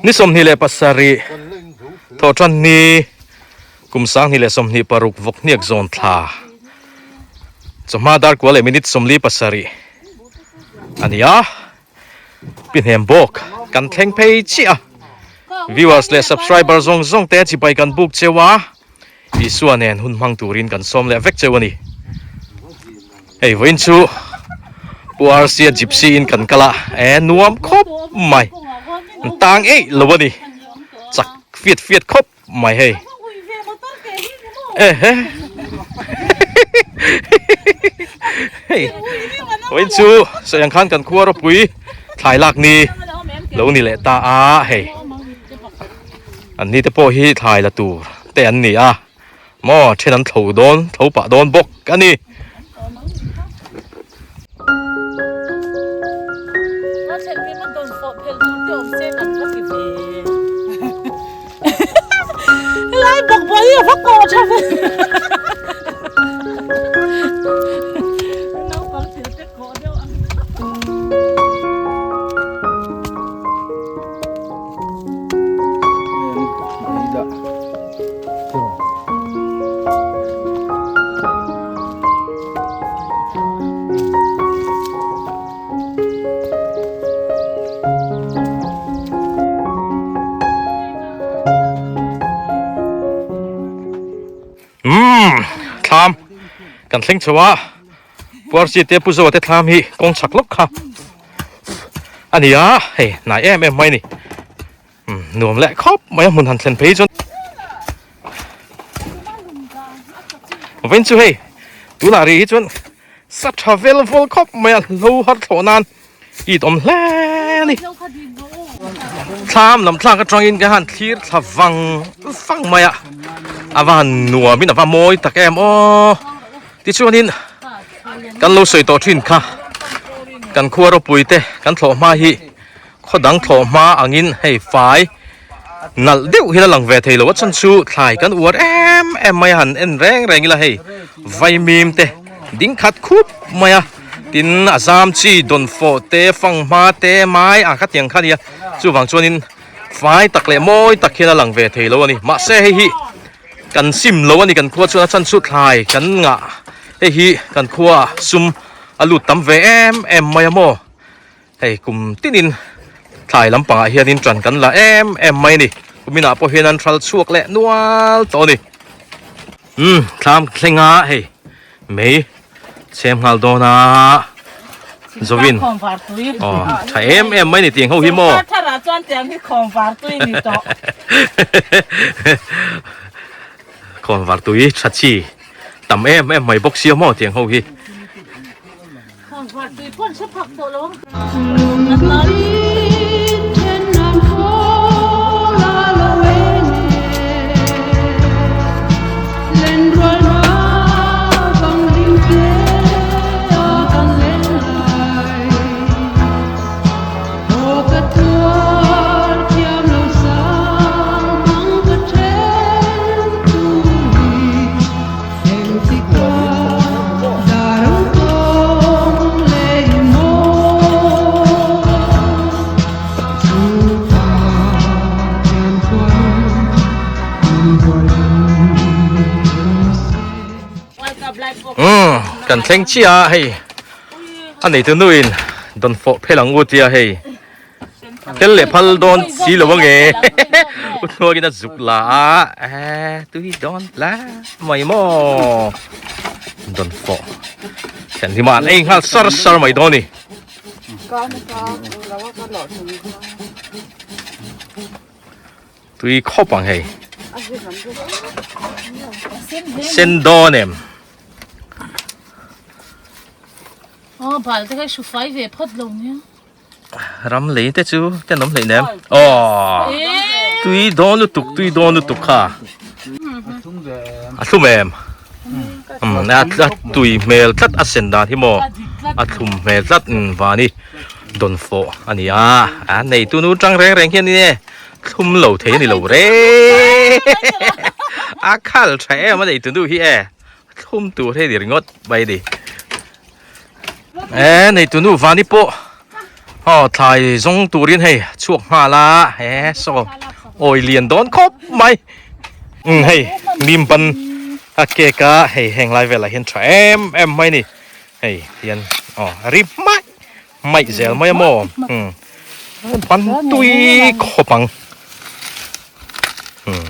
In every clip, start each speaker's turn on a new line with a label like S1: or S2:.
S1: Ni 27 thawhtan ni kum 2026 vawk hniak zawn thla chawhma dar kua leh minute 47 a ni a, pi hnem bawk kan thleng phei chiah a, viewers leh subscriber zawng zawng te chibai kan buk cheu a. Isua nen hun hmang turin kan sawm leh vek cheu a ni. Hei vawiin chu Pu RC-a Gypsy in kan kal a, e nuam khawp mai. An tang eih lo a ni. Chak fiat fiat khawp mai hei. E he. Hei vawiin chu sawi ang khan kan khua ropui thlai lak ni lo ni leh ta a hei. An ni te pawh hi thlai la tur te an ni a maw then an thlo dawn thlo pah dawn bawk a ni. Umm thlam kan thleng chho a. Puarsi te Pu Zoa te thlam hi kawng chhak lawk kha a ni a, hei hnai em em mai a ni. Umm nuam leh khawp mai a hmun han thlen phei chuan. Vawiin chu hei tunah rih hi chuan sa tha vel vawl khawp mai a hlo har thlawh nan it awm hle a ni. Thlam lam thlak atangin ka han thlir thla vang vang mai a, a va han nuamin a va mawi tak em aw. Tichuanin kan lo sawi tawh thin kha kan khua ropui te kan thlawh hma hi khaw dang thlawh hma angin hei fai nalh deuh hian a lang ve thei lo a chhan chu thlai kan uar em em mai a han en reng reng ila hei vaimim te ding khat khup mai a tin a zam chi dawnfawh te fanghma te mai ang kha tiang kha a nia chuvang chuanin fai tak leh mawi tak hian a lang ve thei lo a ni mahse hei hi. Kan sim lo a ni kan khua chuan a chhan chu thlai kan ngah hei hi kan khua sum a lut tam ve em em mai a maw hei kum tinin thlai lampangah hianin ṭan kan la em em mai a ni kuminah pawh hian an hral chhuak leh nual tawh a ni umm thlam thlenga hei mei chhem nghal dawn a Zovin aw tha em em mai ni tiang ho hi maw
S2: tharah chuan tiang hi khawnvar tui ni tawh
S1: khawnvar tui tha chi tam em em mai bawk sia maw tiang ho hi
S2: khawnvar tui pawn hre phak tawh lo
S1: Umm kan thleng chiah a hei a neitu nu in dawn fawh phel ang u tia hei tel leh phal dawn si lo ange u hnuaiin a zuk la a eh tui dawn la mai maw dawn fawh thlen hi mah an ei nghal sar sar mai dawn a ni. Tui khawp ang hei. Sen dawn em.
S2: Aw bal te kha hru fai ve phawt lo nia.
S1: Ram lei te chu ten awm hleih nem. Aw tui dawn lutuk tui dawn lutuk kha. A thlum em. Um a tui hmel tlat a sen dan hi maw. A thlum hmel tlat vani. Dawn fawh a ni a, a neitu nu tang reng reng hian ine thlum lo thei a ni lo re a khal tha em a neitu nu hi e thlum tur hi a ni ringawt mai a ni e neitu nu vani pawh. Aw thlai zawng turin hei chhuak nghal a he saw awi lian dawn khawp mai umm hei mim ban a cake a hei heng lai velah hian tha em em mai a ni hei hian aw a ri hmaih hmaih zel mai a maw umm ban tui khawp ang umm.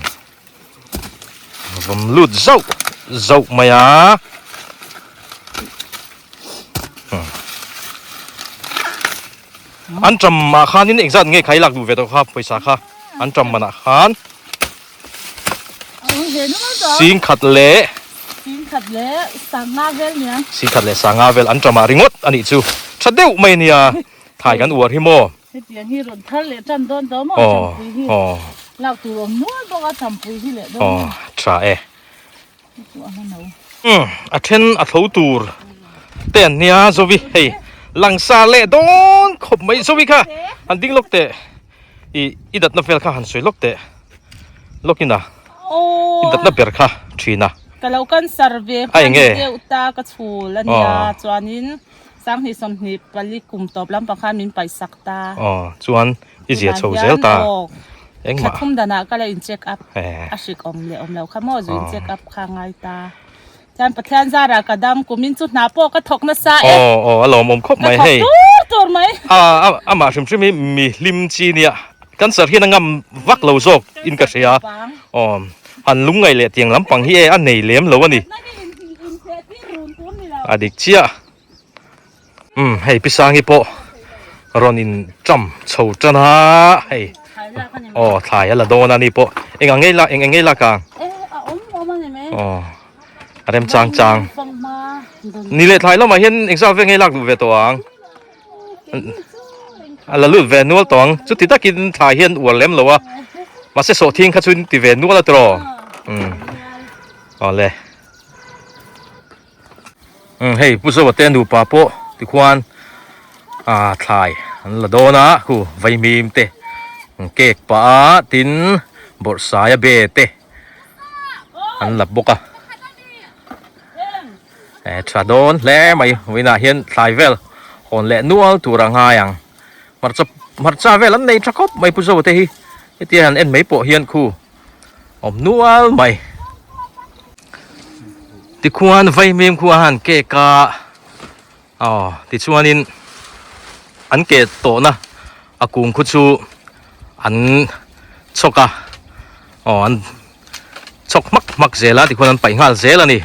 S1: Vawm lut zauh zauh mai a. An ṭam ah khanin engzat nge khai lak duh ve tawh kha pawisa kha an ṭam man ah khan singkhat leh
S2: Singkhat leh sanga vel nia.
S1: Singkhat leh sanga vel an ṭam ah ringawt a nih chu. Ṭha deuh mai a nia thai kan uar hi maw.
S2: Hetiang hi rawn thar leh tan dawn tawh maw champui hi lak tur awm nual bawk a champui hi leh dawn
S1: aw tha e a then a tho tur te an nia zovi hei langsa leh dawn khawp mai zovi kha han ding lawk teh i i datna vel kha han sawi lawk teh lawk in a i datna ber kha thin a
S2: ka lo cancer ve hman deuh ta ka chhul a nia chuanin Sanghnih 24 kum tawp lampang khan min paihsak ta.
S1: Aw, chuan i zia chho zel ta.
S2: Engmah. Thla thum danah ka la in check up. A hrik awm leh awm lo kha maw zu in check up kha ngai ta. Chuan Pathian zarah ka dam kumin chu hna pawh ka thawk nasa e.
S1: Aw, aw, a lawmawm khawp mai hei.
S2: Ka thawk tur tur mai.
S1: A, amah hrim hrim hi mi hlim chi nia. Cancer hian a ngam vak lo zawk in ka hria. Aw, han lungngaih leh tiang lampang hi e a nei lem lo a ni. A dik chiah. Umm hei Pisangi pawh rawn in ṭam chho ṭan a hei aw thlai a la dawn a ni pawh eng ang ngei lak eng ang ngei lak ang aw a rem chang chang ni leh thlai lamah hian eng zat vel ngei lak duh ve tawh ang a la lut ve nual tawh ang chuti takin thlai hian uar lem lo a mahse sawhthing kha chu in ti ve nual a tiraw umm awle. Umm hei Pu Zoa te nupa pawh tikhuan ah thlai an la dawn a khu vaimim te cake pah a tin bawrhsaia be te an la bawk a eh tha dawn hle mai vawiinah hian thlai vel hawn leh nual tur a ngai ang hmarcha hmarcha vel an nei tha khawp mai Pu Zoa te hi hetia han en mai pawh hian khu awm nual mai. Tikhuan vaimim khu a han kek a, aw tichuanin an keh tawhna a kung khu chu an chhawk a, aw an chhawk hmak hmak zel a tikhuan an paih nghal zel a ni.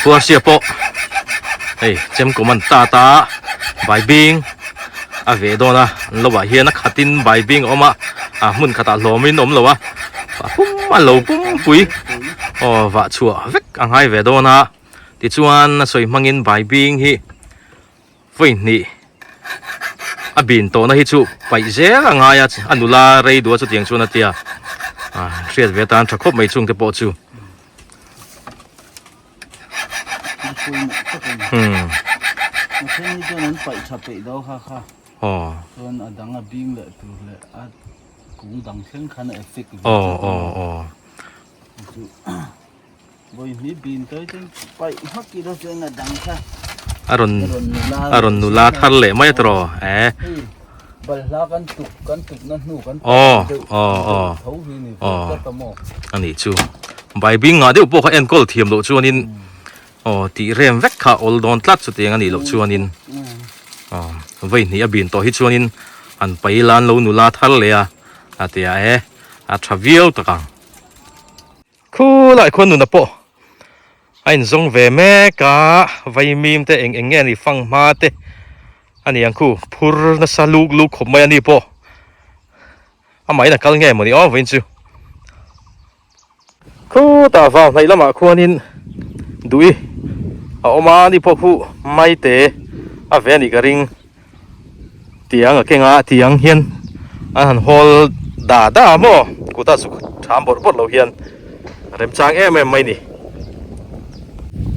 S1: Puarsia pawh hei chemkawm an tat a baibing a ve dawn a an lo ah hian a khatin baibing a awm a a hmun khatah hlawmin a awm lo a a pum a lo pumpui aw vah chhuah vek a ngai ve dawn a tichuan a sawi hmangin baibing hi Vawi hnih a bin tawhna hi chu paih zel a ngai a, a nula rei duh a chutiang chuan a tia a hriat ve atan tha khawp mai chungte pawh chu. Hmm. Aw. Aw aw aw. A rawn a rawn nula thar leh mai a tawh eh. Aw aw aw aw a nih chu baibing ngah deuh pawh kha enkawl thiam loh chuanin aw tih rem vek kha awl dawn tlat chutiang a nih loh chuanin aw vawi hnih a bin tawh hi chuanin an pai lan lo nula thar leh a a tia e a tha viau tak ang. Khulai khuan nuna pawh a inzawng ve mek a, vaimim te eng eng nge a ni fanghma te a ni ang khu phur nasa luk luk khawp mai a ni pawh amahin a kal nge mawni aw vawiin chu khutah vau hnaih lamah khuanin dui a awm a ni pawh khu maite a ve a nih ka ring. Tiang a keng a tiang hian an han hawl da da a maw kut a zuk tham bawrh bawrh lo hian remchang em em mai ni.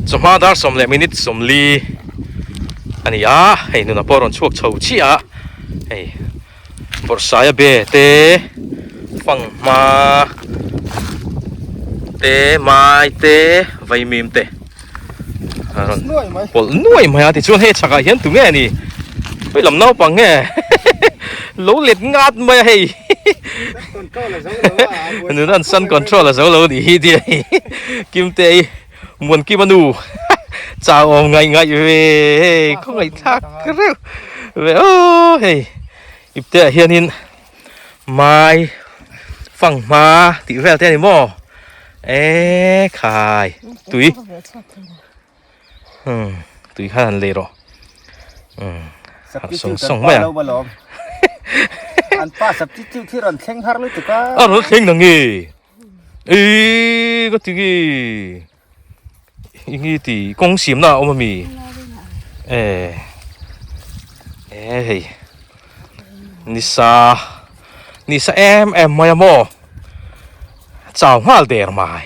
S1: Chawhma dar sawm leh minute 40. a ni a, hei nuna pawh a rawn chhuak chho chiah a, hei bawrhsaia be te fanghma te mai te vaimim te a rawn pawlh nuai mai a tichuan hei chhakah hian tunge a ni hawi lam naupang nge lo let ngat mai a hei nuna an sun control a zo lo a nih hi tia hei kimte i Muankima nu chau awm ngaih ngaih ve hei khawngaih thlak reuh ve aw hei ipte ah hianin mai fanghma tih vel te a ni maw e khai tui umm tui khan han lei rawh umm harh sawng sawng mai ang
S3: an pa substitute hi rawn thleng har lutuk a
S1: a rawn thleng na nge. Eii ka ti nge enge ti kawng siamna a awm ami e e hei nisa nisa em em mai a maw chau nghal der mai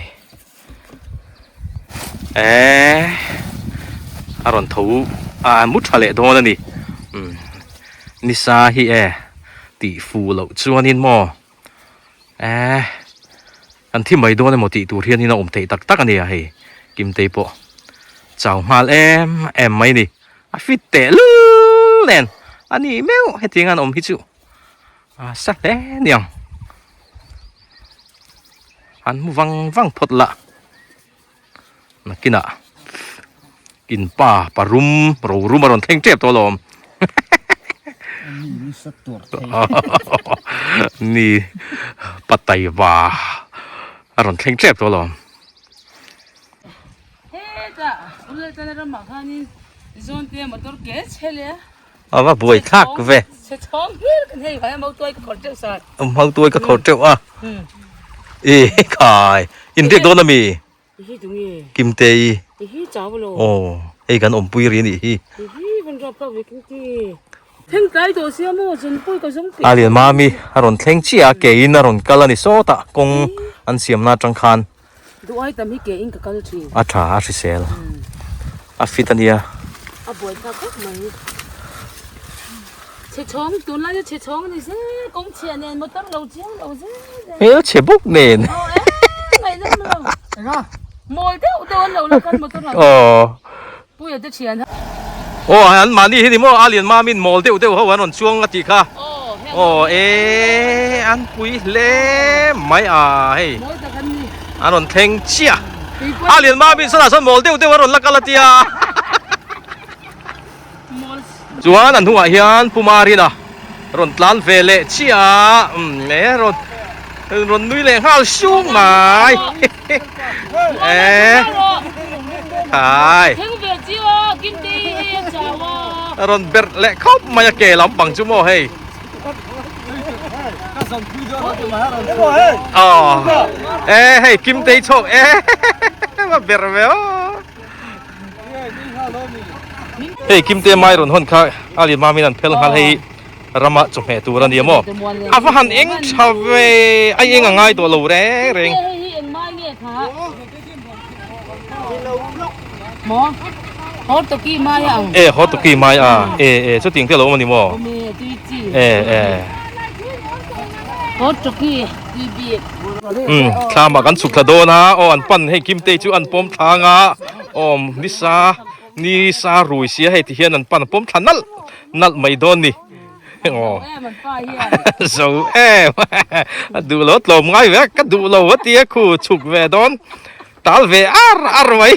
S1: e a rawn tho a mu tha leh dawn a ni nisa hi e tih fuh loh chuanin maw. Ehh kan thi mai dawn emaw tih tur hianin a awm theih tak tak a nia hei Kimtei pawh chau nghal em em mai ni a fit teh lul nen a ni meuh hetiang an awm hi chu a sa hle niang an hmu vang vang phawt lah nakinah in pa pa rum ro rum a rawn thleng tep tawh alawm ni pa taiva a rawn thleng tep tawh alawm. A va buai thlak ve. Mautuai ka khawr teuh a. E khai in riak dawn ami? Kimtei. Aw hei kan awmpui ri anih hi. A lian mami a rawn thleng chiah a ke in a rawn kal a ni sawtah kawng an siamna atang khan. A tha a hrisel a fit a nia. Hmelchhe bawk nen. Aw. Aw an mahni hi ni maw a lian mamin mawl deuh deuh ho an rawn chuang a tih kha. Aw e an pui hle mai a hei. An rawn thleng chiah. A lian mamin sawnah sawn mawl deuh deuh an rawn la kal a tia. Chuan a hnungah hian Pu Marina rawn tlan ve leh chiah a, umm e rawn rawn nui leh nghal sung mai e khai rawn berh leh khawp mai a ke lampang chu maw hei aw e hei Kimtei chhawk e va berh ve aw. Hei Kimte mai rawn hawn kha a lian mamin an phel nghal hei rama chawhmeh tur a nia maw a va han eng tha ve a eng a ngai tawh lo reng reng. E haw tuki mai a e e chutiang te a lo awm a ni maw e e. Umm thlamah kan chhuk thla dawn a aw an pan hei Kimtei chu an pawm thlang a awm nisa nisa rui sia hei ti hian an pan a pawm thla nalh nalh mai dawn ni aw zo em a duh lo tlawm ngai ve ka duh lo a tia khu chhuk ve dawn tal ve ar ar mai.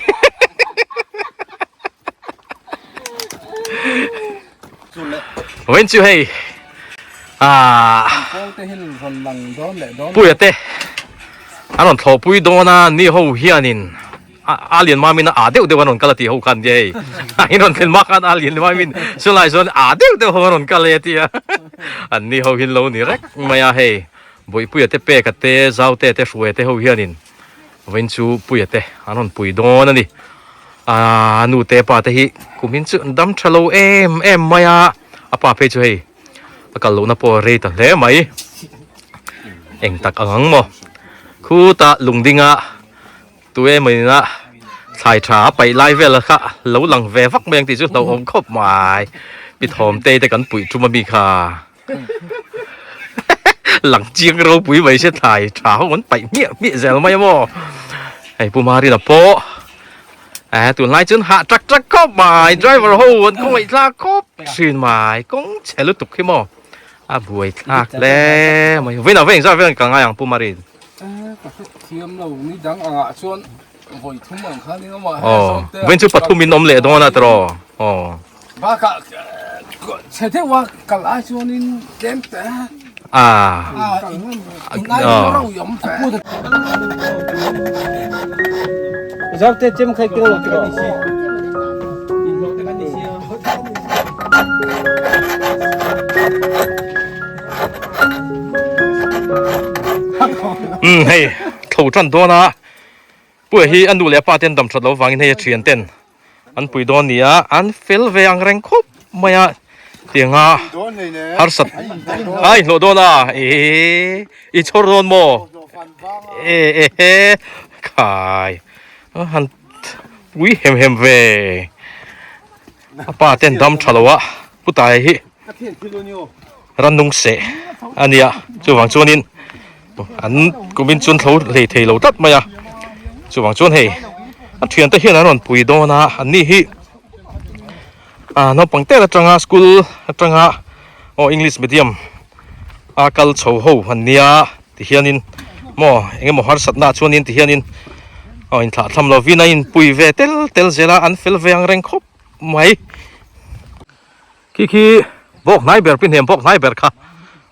S1: Vawiin chu hei ah Puia te an rawn thlawhpui dawn a ni ho hianin a lian mamin a ah deuh deuh an rawn kal a tih ho khan nia hei a in rawn thlen mak khan a lian mamin chulai chuan ah deuh deuh ho an rawn kal e a ti a an ni ho hi lo ni rek mai a hei Bawihpuia te peka te Zaute te Hruaia te ho hianin Vawiin chu Puia te an rawn pui dawn a ni. A nu te pa te hi kum hin chu an dam tha lo em em mai a, a pa phei chu hei a kal lohna pawh a rei ta hle mai. Eng tak ang ang maw? Khutah lungdinga tu emaw ina. Thlai tha a paih lai vel kha lo lang ve vak mai ang tih chu hlauhawm khawp mai. Pi Thawmtei te kan puih tum ami kha. Lang chiang ropui mai se thlai tha ho an paih hmiah hmiah zel mai a maw. Hei Pu Marina pawh eh tunlai chuan hah tak tak khawp mai driver ho an khawngaih thlak khawp thin mai kawng chhe lutuk hi maw a buai thlak hle mai. Vawiin ah vawiin engzah vel ka ngai ang Pu Marin.
S4: Ka hrethiam lo ni dang angah chuan vawi thum ang khan in awm a.
S1: Aw vawiin chu pathum in awm leh dawn a tiraw aw.
S4: Bakah chhe deuh a kal ai chuanin tlem te
S1: a
S4: in ai ro i awm ve.
S3: Zau te chem khai keng lo tiraw.
S1: Umm hei thlo tan dawn a Puia hi a nu leh a pa ten dam that lo vangin hei a thian ten an pui dawn ni a an fel ve ang reng khawp mai a tianga harsat a inhlawh dawn a eee i chhawr dawn maw e e he khai a han pui hem hem ve a pa ten dam tha lo a putai hi rannung seh a nia chuvang chuanin an kumin chuan thlo hlei thei lo tlat mai a chuvang chuan hei a thiante hian an rawn pui dawn a an ni hi ah naupang tel atanga school atanga aw english medium a kal chho ho an nia tihianin maw engemaw harsatna ah chuanin tihianin aw inthlahthlam lovin a inpui ve tel tel zel a an fel ve ang reng khawp mai. Khi khi bawk hnai ber pi hnem bawk hnai ber kha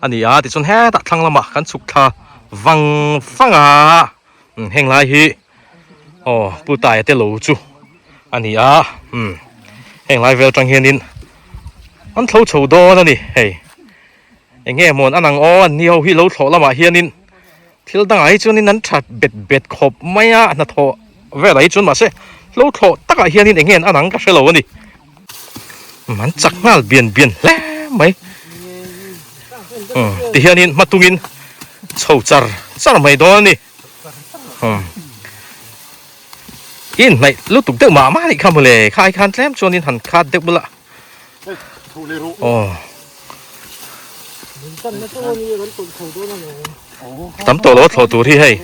S1: a ni a tichuan hetah thlang lamah kan chhuk thla vang vang a heng lai hi aw pu taia te lo chu a ni a umm heng lai vel atang hianin an thlo chho dawn a ni hei eng nge mawn an ang aw an ni ho hi lo thlawh lamah hianin thil dangah hi chuanin an that bet bet khawp mai a hnathawh velah hi chuan mahse hlo thlawh takah hianin eng nge an ang ka hre lo a ni. An chak nghal bian bian hle mai ti hianin hma tungin chho char char mai dawn a ni in hnaih lutuk deuh mah mah anih kha mawle khai khan tlem chuanin han khat deuh bula aw tam tawh lo a thlawh tur hi hei.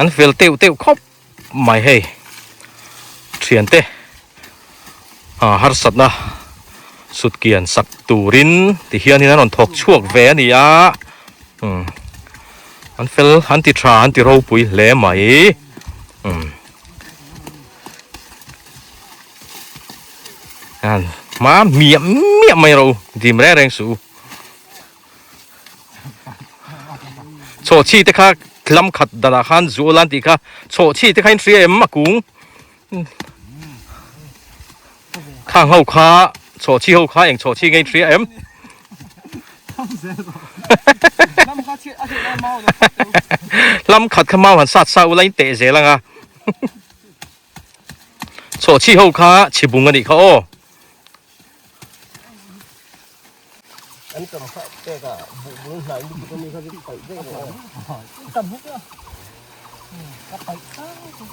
S1: An fel teuh teuh khawp mai hei thiante ah harsatna sut kian sak turin ti hianin an rawn thawk chhuak ve a ni a umm an fel an ti tha an ti ropui hle mai umm an hma miah miah mai rawh u dim reng reng suh u. Chhawhchhi te kha lam khat danah khan zual an tih kha chhawhchhi te kha in hria em a kung khang ho kha chhawhchhi ho kha eng chhawhchhi nge in hria em lam khat kha mau han sat sa ula in teh zel anga chhawhchhi ho kha chhibung anih kha aw.
S3: An kan kha pek a buh bul hnai lutuk a ni kha chu paih daih rawh aw.
S2: Tam huk a. Ka paih tang chu.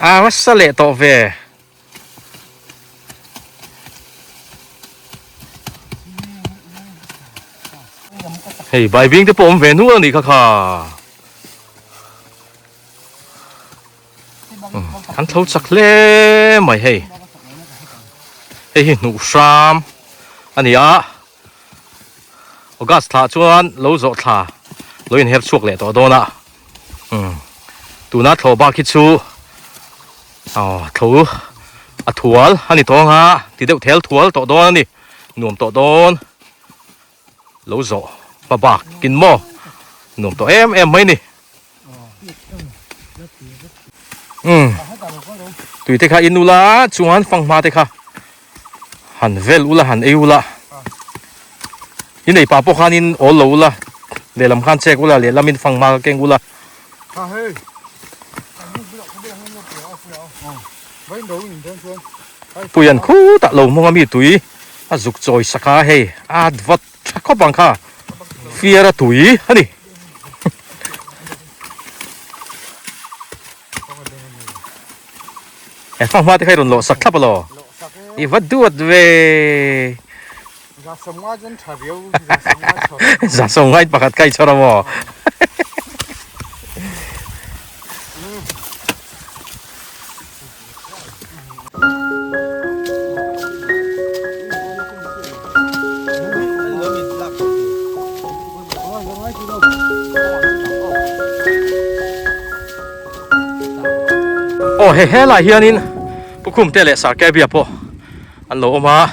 S1: A nasa leh tawh ve. Hei baibing te pawh awm ve nual a nih kha kha. An tho chak hle mai hei hei hi hnuh hram a ni a August thla chuan lo zawh thla lo inher chhuak leh tawh dawn a umm tuna thlawh bak hi chu aw tho a thual a ni tawng a ti deuh thel thual tawh dawn a ni nuam tawh dawn. Lo zawh hma bak kin maw nuam tawh em em mai ni. Umm tui te kha in ula chuan fanghma te kha han vel ula han ei ula in ei pah pawh khanin awl lo ula lehlam khan chek ula lehlamin fanghma kha keng ula. Puian khutah lo hmawng a mi tui a zuk chawi sak a hei a vat tha khawp ang kha. Fiara tui a ni. E fanghma te kha i rawn lawh sak thlap alaw? I va duat ve. Za sawmngai pakhat kha i chhawr a maw? Aw he helai hianin Pukhum te leh Sarkebia pawh an lo awm a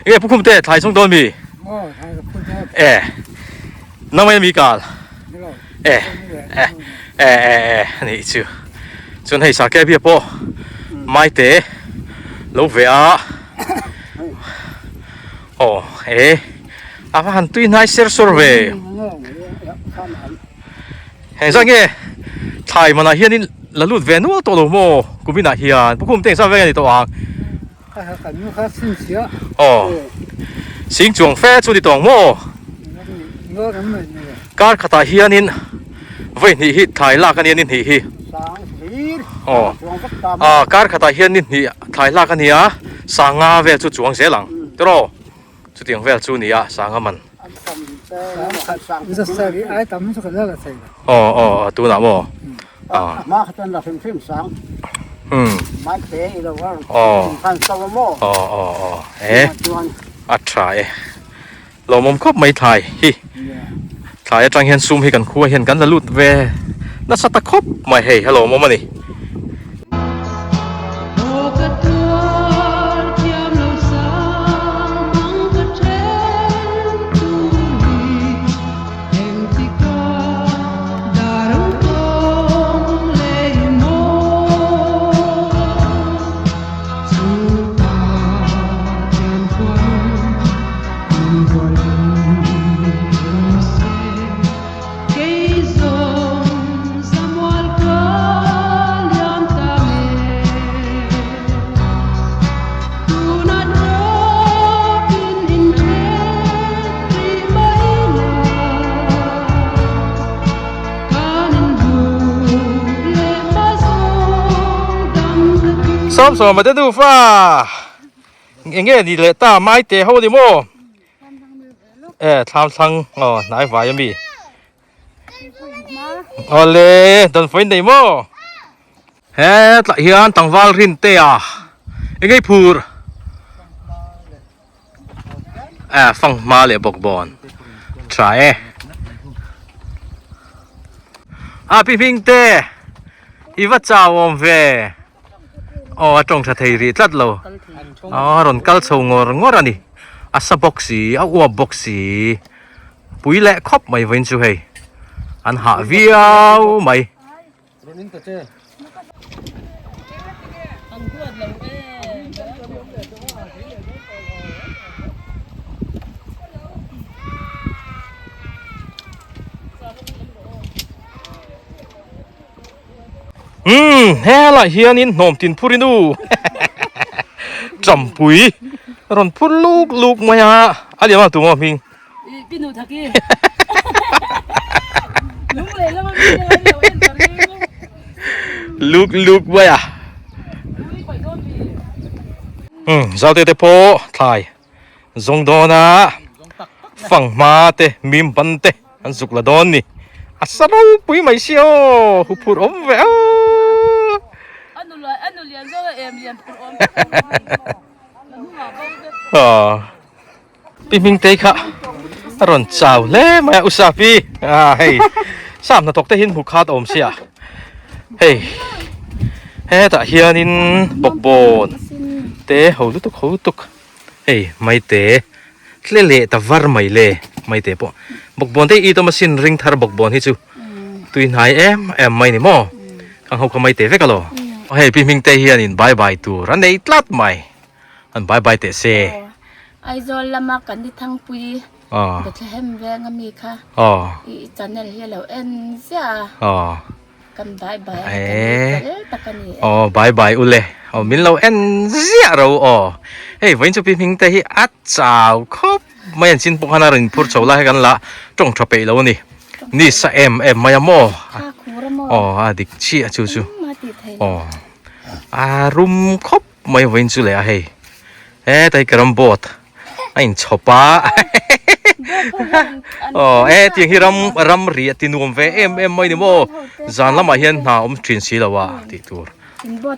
S1: enge Pukhum te thlai chhung dawn mi e nangmah mi kal e e e e e anih chu chuan hei Sarkebia pawh maite lo ve a aw e a va han tui hnai ser sawr ve heng zat nge thlai manah hianin la lut ve nual tawh lo maw kuminah hian pu khum te engzat veng a ni tawh ang aw sing chuang fe chu ni tawh ang maw kar khatah hianin vawi hnih hi thlai lak a nia ni hnih hi aw ah kar khatah hian ni hnih thlai lak a nia sanga vel chu chuang zel ang tiraw. Chutiang vel chu ni a sanga man. Aw aw aw tunah maw? Aw aw aw aw e a tha e lawmawm khawp mai thlai hi thlai atang hian sum hi kan khua hian kan la lut ve nasa ta khawp mai hei a lawmawm a ni. Sawmsawma te nufa enge ni leh ta maite ho ni maw e thlam thlang aw hnai vai ami Awle dawnfawin nei maw hetlai hian tlangval rin te a engei phur a fanghma leh bawk bawn tha e a pi hming te i va chau awm ve aw a tawng tha thei rih tlat lo a rawn kal chho ngawr ngawr a ni a sa bawk si a uap bawk si. Pui leh khawp mai vawiin chu hei an hah viau mai. Umm helai hianin hnawm tin phur in u Champui rawn phur luk luk mai a a liam a tungaw hming. Luk luk mai a. Umm zaute te pawh thlai zawng dawn a fanghma te mim ban te an zuk la dawn ni a sa ropui mai si aw huphurh awm ve a. Pi Hmingtei kha a rawn chau hle mai a u Sapi ah hei Sap hnathawk te hian hmu khat awm sia hei hetah hianin bawkbawn te ho lutuk ho lutuk hei maite tle leh ta var mai le maite pawh bawkbawn te hi i tawm asin ring thar bawkbawn hi chu tui hnai em em mai ni maw khang ho kha maite vek alo hei Pi Hmingtei hianin bye bye tur a nei tlat mai. An bai bai teh se.
S5: Aizawl lama kan ni Thangpui Bethlehem veng ami kha i channel hi a lo en ziah a. Kan bai bai a kan ni fel tak a ni e.
S1: Aw bai bai ule. Aw min lo en ziah ro aw. Hei vawiin chu pi hming te hi a chau khawp mai an chin pawh khan a rawn inphur chho lai kan la tawng tha peih lo a ni. Ni sa em em mai a maw? Aw a dik chiah chu chu. Aw a rum khawp mai vawiin chu leh a hei. Heta hi carrom board a inchhawp a. Aw e tiang hi ram ram ri a ti nuam ve em em mai ni maw? Zan lamah hian hna awm thin si lo a tih tur.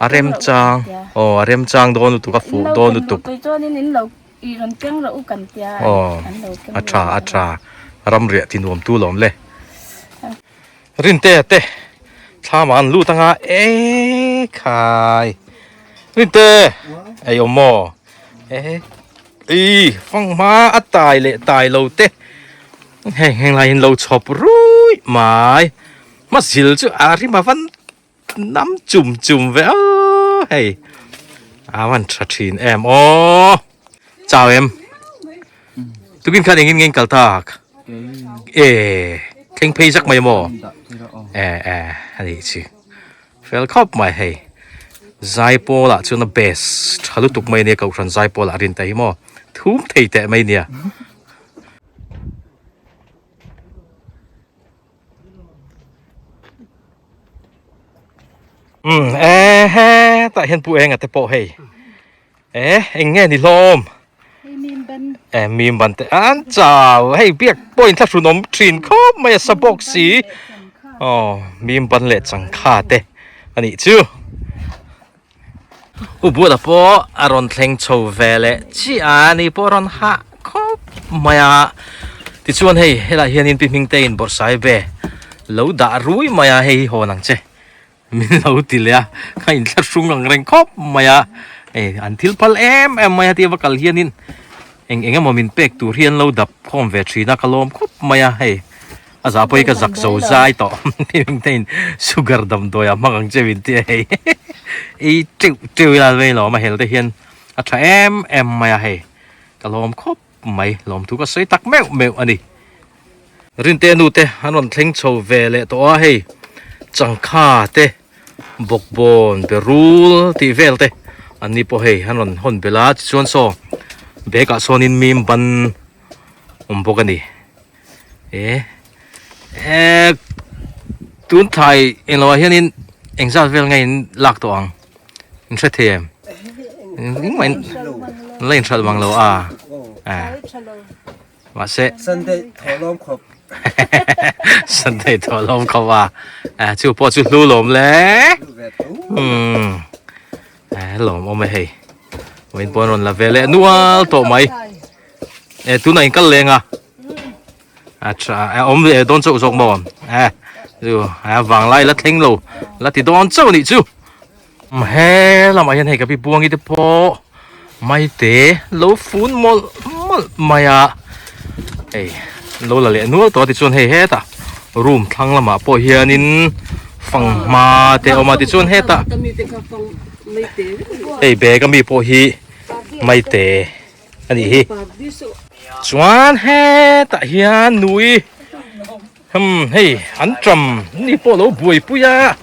S1: A remchang aw a remchang dawn lutuk a fuh dawn lutuk. Aw a tha a tha ramriah ti nuam tu lawm le. Rintea te thlam ah an lut anga e khai Rinte ei awm maw e i fanghma a tai leh tai lo te heng heng lai in lo chhawp ruih mai hmazil chu a rim a van Nam chum chum ve aw hei a van tha thin em aw chau em tukin khan engin nge kal tak e thleng phei zak mai maw e e ani chi fel khawp mai hei zaipawl ah chuan a best tha lutuk mai ania kohhran zaipawl ah rin ta hi maw thum thei teh mai nia. Um e he tah hian pu enga te pawh hei e eng nge ni hlawm e mim ban te an chau hei biak pawh in thlahrun awm thin khawp mai a sa bawk si aw mim ban leh changkha te a nih chu U Buala pawh a rawn thleng chho ve leh chiah a, ni pawh a rawn hah khawp mai a. Tichuan hei helaiah hianin Pi Hmingteiin bawrhsai ve lo dah rui mai a, hei hi hawn ang che min lo ti leh a, ka inthlahrung ang reng khawp mai a. Hei an thil phal em em mai a tia va kal hianin eng eng emaw min pek tur hi an lo dap khawm ve thin a, ka lawm khawp mai a hei. A zah pawh hi ka zak zo zai tawh Hmingtein sugar damdawi ah hmang ang che min ti a hei ei teuh teuh ila vei lawm a hel te hian a tha em em mai a hei ka lawm khawp mai lawmthu ka sawi tak meuh meuh a ni. Rinte nu te an rawn thleng chho ve leh tawh a hei changkha te bawkbawn berul tih vel te an ni pawh hei an rawn hawn belh a tichuan saw bag ah sawnin mim ban awm bawk a ni. E e tun thlai englo ah hianin engzat vel nge in lak tawh ang in hre thei em engmah in la inhralh mang lo a e mahse
S3: Sunday thaw lawm khawp
S1: Sunday thaw lawm khawp a e chu pawh chu hlu lawm le umm e lawm awm e hei vawiin pawh an rawn la ve leh nual tawh mai. E tunah in kal leng a a tha a awm ve dawn chauh zawk maw e chu a vanglai la thleng lo la ti dawn chauh anih chu he lamah hian hei ka pi buangi te pawh maite lo fun mawlh mawlh mai a hei lo la leh nual tawh a tichuan hei hetah room thlang lamah pawh hianin fanghma te a awm a tichuan hetah hei bag ami pawh hi maite. a nih hi chuan hetah hian nui hmm hei an ṭam ni pawh lo buaipui a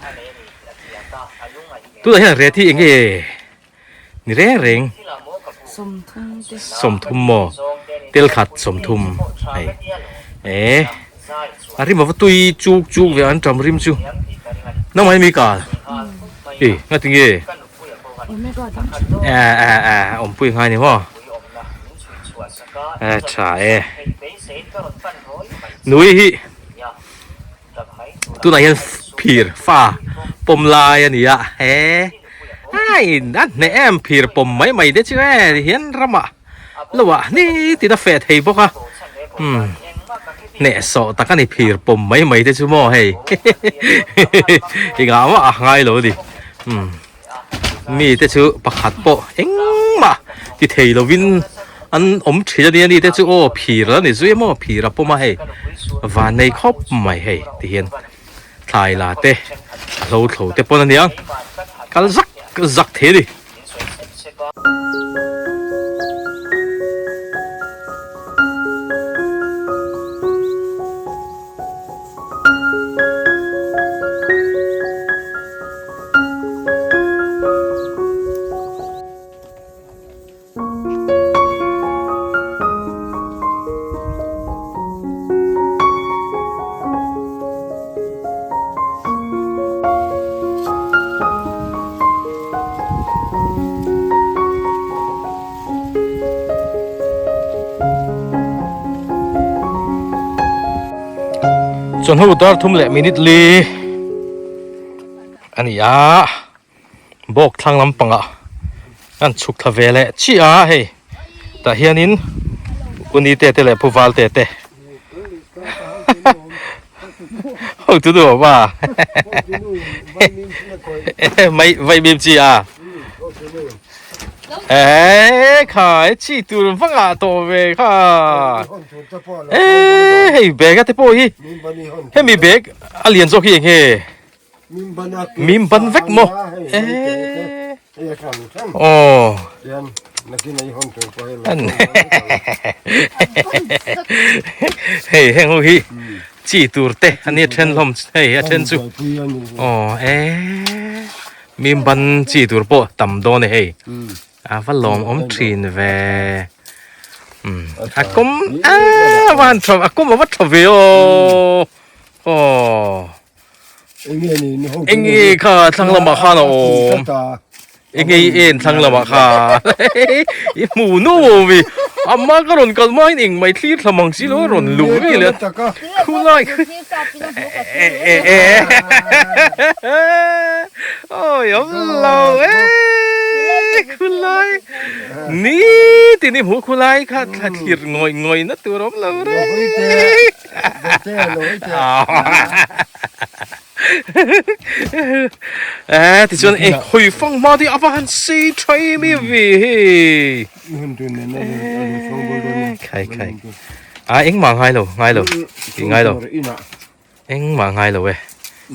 S1: tunah hian ret hi eng nge ni reng reng sawmthum maw tel khat sawmthum hei eh a rim a va tui chuk chuk ve an ṭam rim chu nangmah hi mi kal e ngatinge. Awmpui ngai ni maw e tha e nui hi tunah hian phir fa pawm lai a ni a he ai a hneh em phir pawm mai mai te chu e hian ramah lo ah ni tin a feh thei bawk a umm hneh sawh tak a ni phir pawm mai mai te chu maw hei engah mah a ngai lo a ni umm mi te chu pakhat pawh engmah ti thei lovin an awm thin a nia ni te chu aw phir a ni zui a maw phir a pawm a hei van nei khawp mai hei ti hian thlai la te a hlo thlo te pawn a nia kal zak zak thei a ni. Chawhnu dar thum leh minute li a ni a, bawk thlang lampangah an chhuk thla ve leh chiah a hei tah hianin uni te te leh pu val te te ho tu duh awm a mai vai bim chi a e khai chi tur vangah tawh ve kha e hei bag a te pawh hi hemi bag a lian zawk hi eng nge Mim ban vek maw? Eee. Aw. Hei heng ho hi chi tur te ania then hlawm hei a then chu aw eee mim ban chi tur pawh tam dawn e hei a va lawm awm thin ve a kawm a van tha a kawm a va tha ve aw aw. Enge kha thlang lamah khan a awm. Enge i en thlang lamah khan. I hmu nu mi. Amma ka rawn kal hmain eng mai thlir thla mang si lo a rawn luh ngei leh. Khulai. Awi awm lo e. Khulai. Ni tin i hmu khulai kha thla thlir ngawih ngawih na tur awm lo re. Eh tichuan e hawi fang hma te a va han sei tha em em ve hei khai khai a engmah ngai lo ngai lo tih ngai lo engmah ngai lo e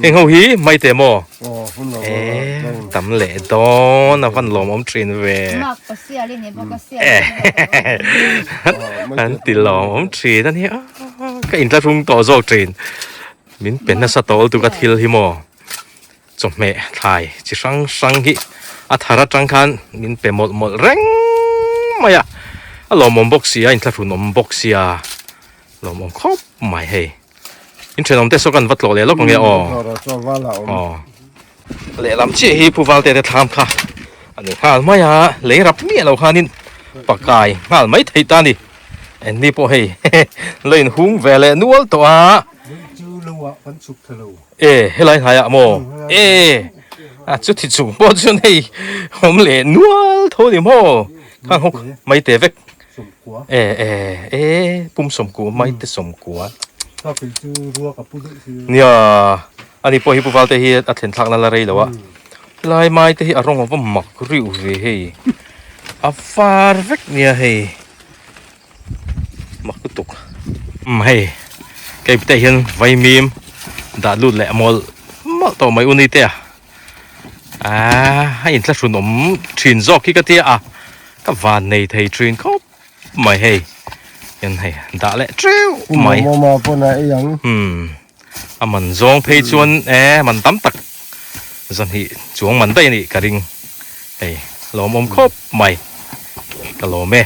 S1: heng ho hi mai te maw eh tam leh dawn a van lawm awm thin ve an ti lawm awm thin a nia ka inthlahrung tawh zawk thin min pe nasa tawh lutuk a thil hi maw chawhmeh thlai chi hrang hrang hi a thar atang khan min pe mawlh mawlh reng mai a a lawmawm bawk si a inthlahrun awm bawk sia lawmawm khawp mai hei. In thenawm te saw kan va tlawh leh lawk ang e aw. Aw. Lehlam chiah hi Pu Valte te thlam kha a ni nghal mai a, lei rap miah lo khanin pakai nghal mai theih ta a ni. Enni pawh hei la inhung ve leh nual tawh a. E helai hnaiah maw? E a chuti chung pawh chuan hei awm leh nual tho a ni maw? Khang hawk mai te vek. E e e pum sawmkua mai te sawmkua. Nia ani pawh hi Pu Valte hi a thlen thlakna la rei lo a. Helai mai te hi a rawng a va mak riuh ve hei. A var vek nia hei. Mak lutuk. Umm hei keipte hian vaimim dah lut leh mawlh mawlh tawh mai u ni te a. Aaa a inthlahrun awm thin zawk hi ka tia a ka van nei thei thin khawp mai hei hian hei dah leh teuh mai umm a man zawng phei chuan e man tam tak zahnih chuang man daih a nih ka ring hei lawmawm khawp mai ka lawm e.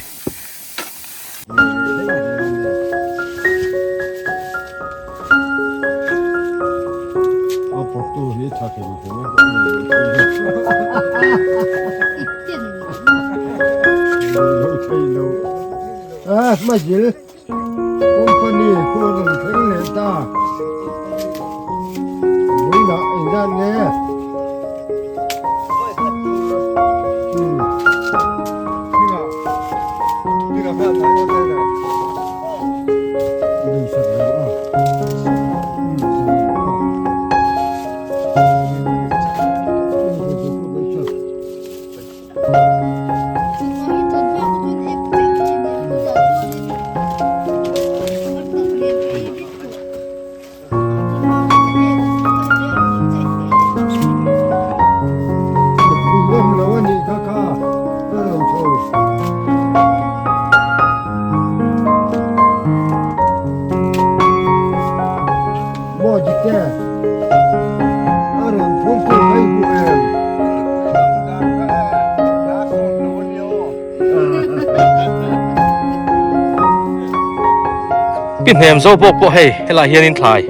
S1: Pi hnem zo bawk pawh hei helai hianin thlai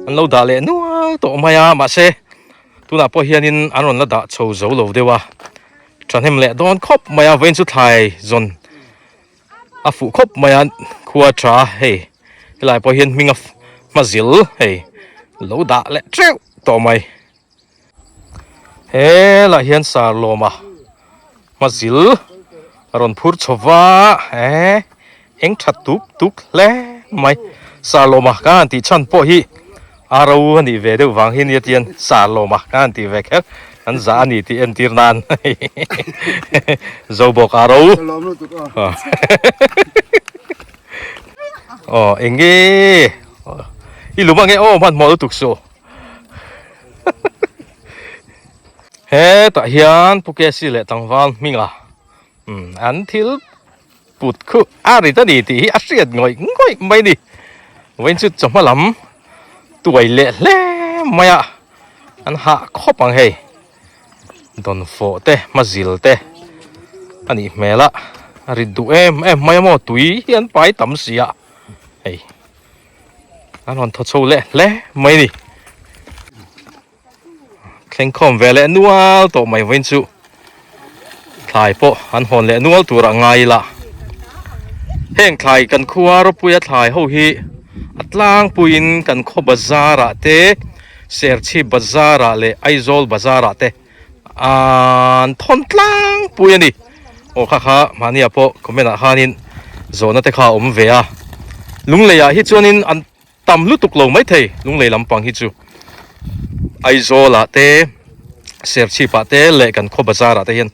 S1: an lo dah leh nual tawh mai a mahse tunah pawh hianin an rawn la dah chho zo lo deuh a thahnem leh dawn khawp mai a vawiin chu thlai zawn a fuh khawp mai a khua tha hei helai pawh hian hming a. Hmazil hei lo dah leh teuh tawh mai. Helaiah hian Sarlawma hmazil a rawn phur chho va eh eng tha tuk tuk hle mai. Sarlawma ka han tih chhan pawh hi a ro a nih ve deuh vang hi nia tian Sarlawma ka han tih ve kher an zah a ni tih entir nan zo bawk a ro. Aw eng nge i lum ange aw hmanhmawh lutuk suh hetah hian Pu Kesi leh tlangval hminga umm an thil put khu a rit a ni tih hi a hriat ngawih ngawih mai a ni vawiin chu chawhma lam tuai leh hle mai a an hah khawp ang hei. Dawnfawh te hmazil te a nih hmel a a rit duh em em mai a maw tui hi an pai tam si a hei an rawn thaw chho leh hle mai a ni thleng khawm ve leh nual tawh mai vawiin chu thlai pawh an hawn leh nual tur a ngai ila heng thlai kan khua rawpuia thlai ho hi a tlangpuiin kan khaw bazar ah te. Serchhip bazar ah leh Aizawl bazar ah te an thawn tlangpui a ni. Aw kha kha mahni ah pawh comment ah khanin zawhna te kha a awm ve a. Lunglei ah hi chuanin an tam lutuk lo maithei Lunglei lampang hi chu Aizawl ah te Serchhip ah te leh kan khaw bazar ah te hian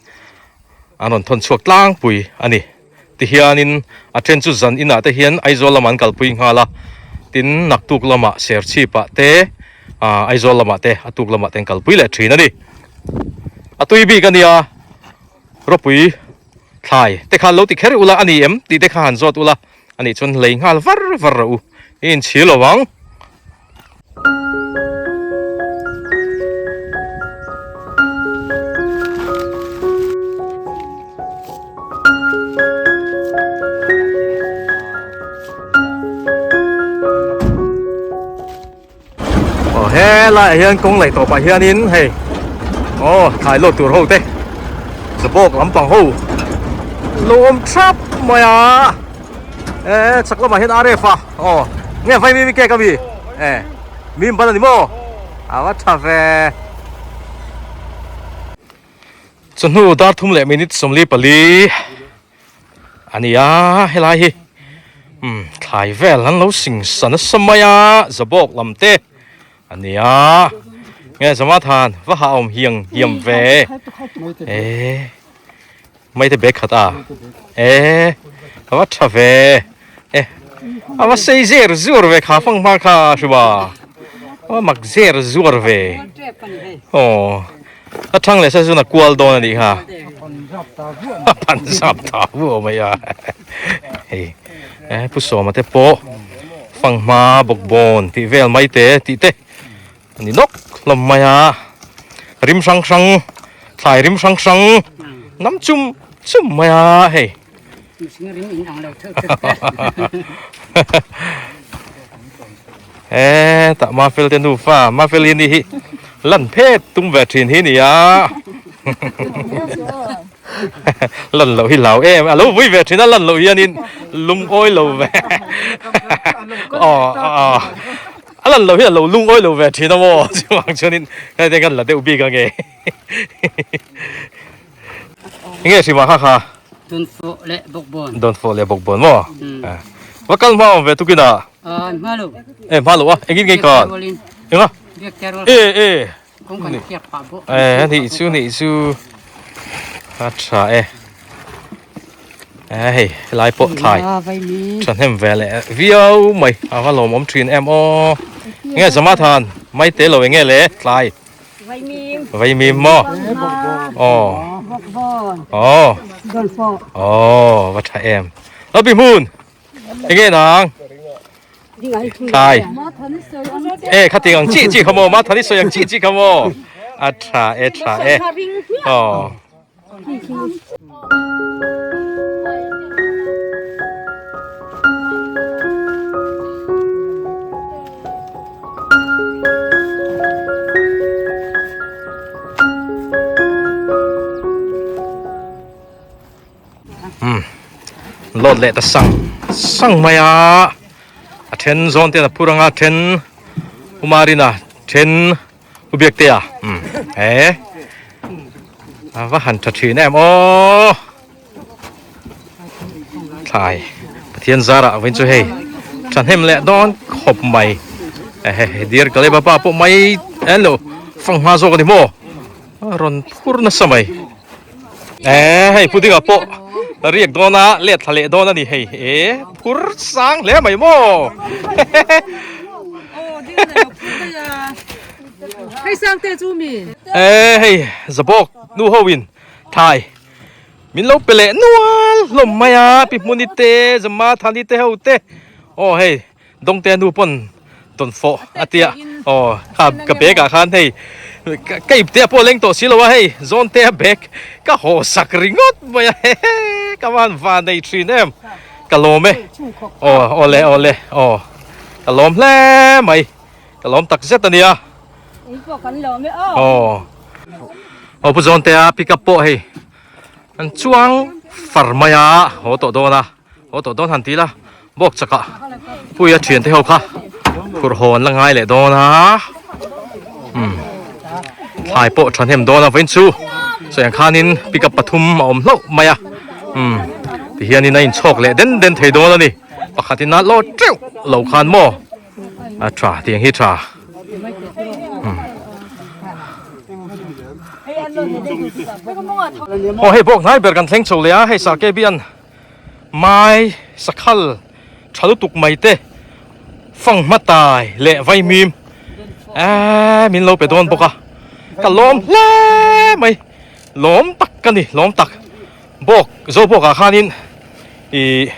S1: an rawn thawn chhuak tlangpui a ni. Tihianin a then chu zan inah te hian Aizawl lamah an kalpui nghal a, tin naktuk lamah Serchhipah te ah Aizawl lamah te a tuk lamah te an kalpui leh thin a ni. A tui bik a nia, ropui thlai te kha lo ti kher ula a ni em tih te kha han zawt ula, a nih chuan lei nghal var var rawh u, i inchhir lo ang. Aw helaiah hian kawng laih tawpah hianin hei aw thlai lawt tur ho te zabawk lampang ho lo awm thap mai a e chak lamah hian rf a aw nge vai mi mi cake ami e mim ban ani maw a va tha ve chawhnu dar thum leh minute 44 a ni a helai hi umm thlai vel an lo sing sa nasa mai a zabawk lam te a ni a nge zama than va ha awm hiang hiam ve e mai te bag khat a e a va tha ve e a va sei zer zuar ve kha fang hma kha hriba a va mak zer zuar ve aw A thang leh sa chuan a kual dawn a nih kha. A pan zap ta vuah mai a. Hei eh Pu Sawma te pawh fanghma bawkbawn tih vel mai te tih te a ni nawk hlawm mai a. Rim hrang hrang thlai rim hrang hrang nam chum chum mai a hei. He tah Mafel te nufa Mafel hi ni hi lan phet tum ve thin hi nia lan loh hi hlau em a lo vui ve thin a lan loh hianin lungawi lo ve aw aw a lan loh hi a lo lungawi lo ve thin a maw chuvang chuanin hei te kan la deuh bik ange. Enge hrima kha kha?
S6: Dawnfawh leh bawkbawn.
S1: Dawnfawh leh bawkbawn maw? Va kal hma awm ve tukin a?
S6: Hma lo.
S1: E hma lo a, engin ngei kan? Enga? E e.
S6: Kawng kan khiak pah bawk.
S1: E nih chu nih chu. A tha e. E hei helai pawh thlai. Thahnem ve leh viau mai. A va lawmawm thin em aw. Enge Zama than mai te lo enge le thlai.
S6: Vaimim.
S1: Vaimim maw? Aw. Aw. Aw, va tha em. Lo pi hmun. Enge nang? Thlai. E khating ang chi chi kha maw? Ma thani sawi ang chi chi kha maw? A tha e tha e. Aw. Load leh ta sang sang mai a a then zawn ten a phur anga then Umarina then U Biaktea umm he a va han tha thin em aw thlai Pathian zarah vawiin chu hei thahnem leh dawn khawp mai ehe dear Kaleba pa pawh mai hello fanghma zawk a ni maw a rawn phur nasa mai. Eee hei puding ah pawh riak dawn a let thla leh dawn a ni hei ee phur sang hle mai maw Eee hei zabawk nu ho in thai min lo pe leh nual hlawm mai a pi hmuni te zama thani te ho te aw hei Dawngte nu pawn tawn fawh a tia aw kha ka bag ah khan hei ka ip te pawh a leng tawh si lo a hei zawnte a bag ka haw sak ringawt mai a hehe ka van van nei thin em ka lawm e aw awle awle aw ka lawm hle mai ka lawm tak zet a nia aw aw pu zawnte a pick up pawh hei an chuang far mai a haw tawh dawn a. Aw tawh dawn han ti la bawk chakah puia thian te ho kha phurh haw an la ngai leh dawn a umm thlai pawh thahnem dawn a vawiin chu sawi ang khanin pickup pathum a awm hlauh mai a umm tihianin a inchhawk leh den den thei dawn a ni pakhatin a lawr teuh lo khan maw a tha tiang hi tha. Aw hei bawk hnai ber kan thleng chho leh a hei sake bian Mai sakhal tha lutuk mai te fanghma tai leh vaimim eee min lo pe dawn bawk a ka lawm hle mai lawm tak ka ni lawm tak bawk zo bawk ah khanin ih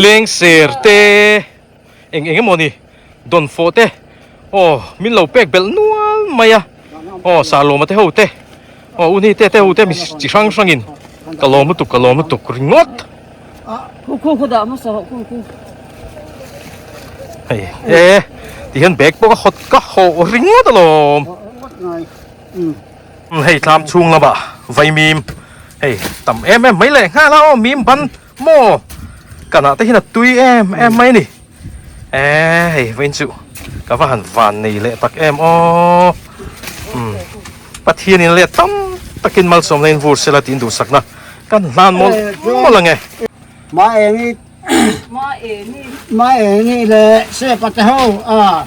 S1: lengser te eng eng emaw ni dawn fawh te aw min lo pek belh nual mai a aw Salawma te ho te aw u ni te te ho te mi chi hrang hrang in ka lawm lutuk ka lawm lutuk ringawt hei e ti hian bag pawh ka hawt ka hawh ringawt alawm hei tlam chhung lamah vaimim hei tam em em mai leh nghal a aw mim ban Maw? Kanah te hian a tui em em mai a ni. Eee hei vawiin chu ka va han van nei leh tak em aw. Umm Pathianin leh tam takin malsawmna in vur sela tiin duhsakna kan hlan mawlh mawlh ang e.
S7: Ma engi Ma engi le sepa te ho a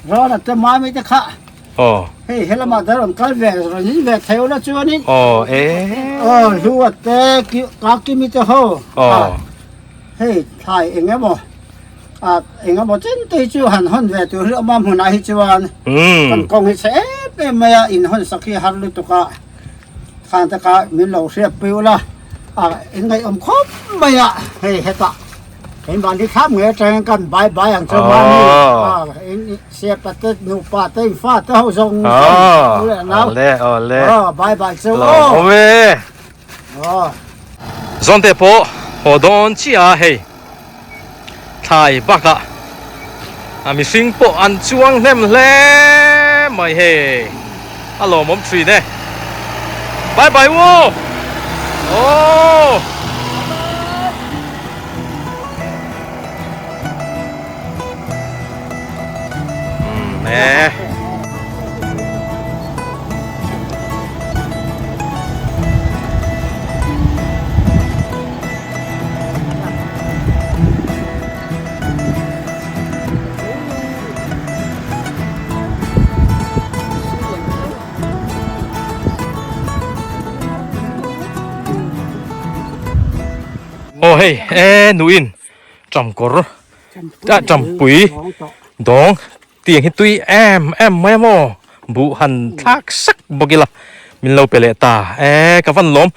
S7: Rona te mami te kha
S1: Aw.
S7: Hei helama te rawn kal ve rawn in ve thei ula chuanin.
S1: Aw e.
S7: Aw hlua te kakimi te ho.
S1: Aw.
S7: Hei thlai eng emaw a eng emaw chen te hi chu han hawn ve tur hi awm a hmunah hi chuan kan kawng hi chhe em em mai a in hawn sak hi har lutuk a khan te kha min lo hriat pui ula a in ngaihawm khawp mai a hei hetah Keimahni thlam nge atangin kan bai bai ang chu mahni in siapa te nupa te in fa te ho zawng zawng u leh nau
S1: Awle awle
S7: aw bai bai chu
S1: aw awle
S7: aw
S1: Zawnte pawh haw dawn chiah a hei thlai bakah a mihring pawh an chuang hnem hle mai hei a lawmawm thin e bye bye u aw. Nè. Aw hei e nuin chamkawr a champui dawng tiang hi tui em em mai a maw buh han thlak sak bawk ila min lo pe leh ta e ka van lawm